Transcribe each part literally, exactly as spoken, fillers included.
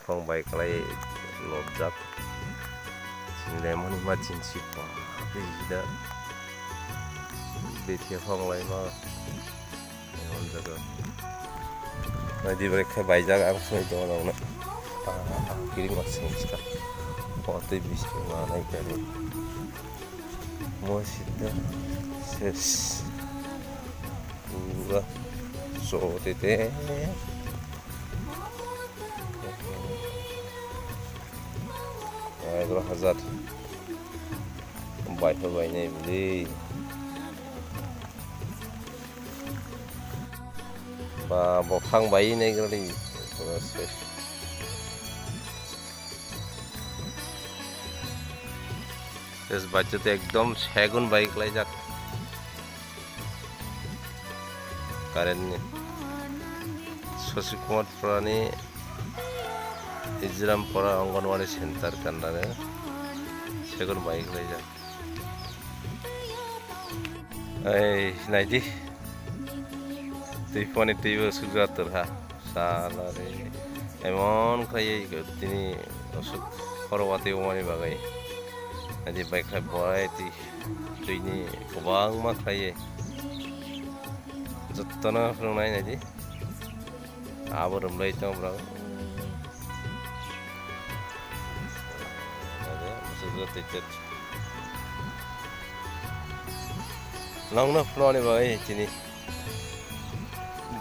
Phang bai kwlai nukjak. Chini lemon ma chinsi pa. Bida. Bithia phang lai ma. Lemon jaga. Nai di bai khe bai jaga ang soi to na. Ah, kiring ma sing sta. Poti bisi ma nai kari. Mo sita ses. Pura so tete. Egaroh hajar. Bai pha bai nai bili. Ba, bo phang bai nai gali. Pura ses. Yes, bachut ekdom segun bai klaijak. Current ni. Sasi Kumar Purani Ijiram Pora Anganwadi Center kandare segun bai klaijak. Ei, naidi. Twi phone twi bo sukjak tor ha. Sala re. Emon khlaiwi tini aswk khoro watwi wngmani bagwi. Naidi bai khlai borai twi, twini kwbangma khlaiwi. Jotono phwrwngnai naidi. Abo rwmlai tongo bwrang. Nokno phunukni bagwi tini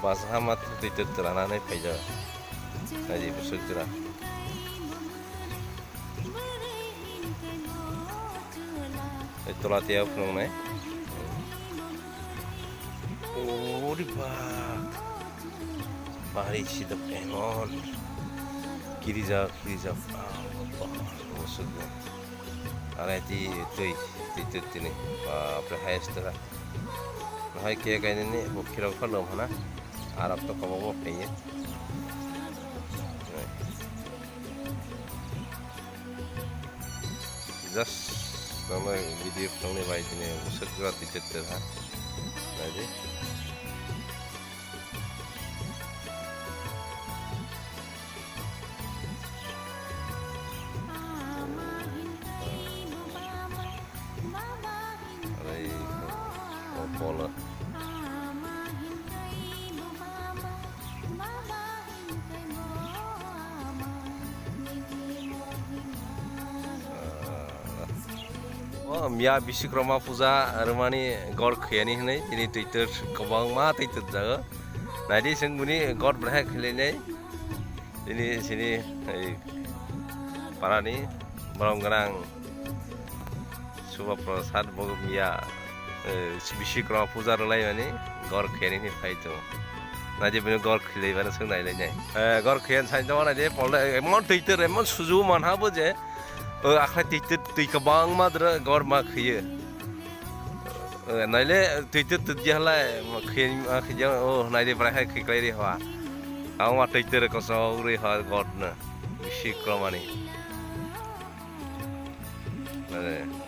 bwsa ma twi twi twlanani phaijak. Naidi bwswk jora. Ei tola tiya phunuknai. Ori ba. Bahari sidok emon. Kirijak, kirijak. Ah, bosok. Are ti twi, ti twi tini. Bapre, highest tera. Hai ke kainani bo khirok phano hana. Arok to kobo bo phaye. Just nangno video phunukni bai tini bwswk jora twi twi twi ha. Naidi. Arai, o polo. O miya Bishikroma puja rwmani gor khiyani hwnwi tini twitter kwbangma twitter jago. Naidi chwng buni gor belai khe khwlainai. Tini sini ei parani borom gwnang Subha Prasad bo miya, eh, Bishikroma puja rwlaimani gor khiyani hwnwi phai tongo. Naidi bini gor khilaibani chwng nailainai. Eh, gor khiyan sai tongo naidi polda emon twitter emon suju manha bo je, o akhai twitter twi kwbangma dra gor ma khiyo. Eh, naile twitter twi halai khiyan ma khiya o naidi brai hai khiklai ri hwa. Ang ma twitter ko so ri hwa gor na. Bishikromani. Nare.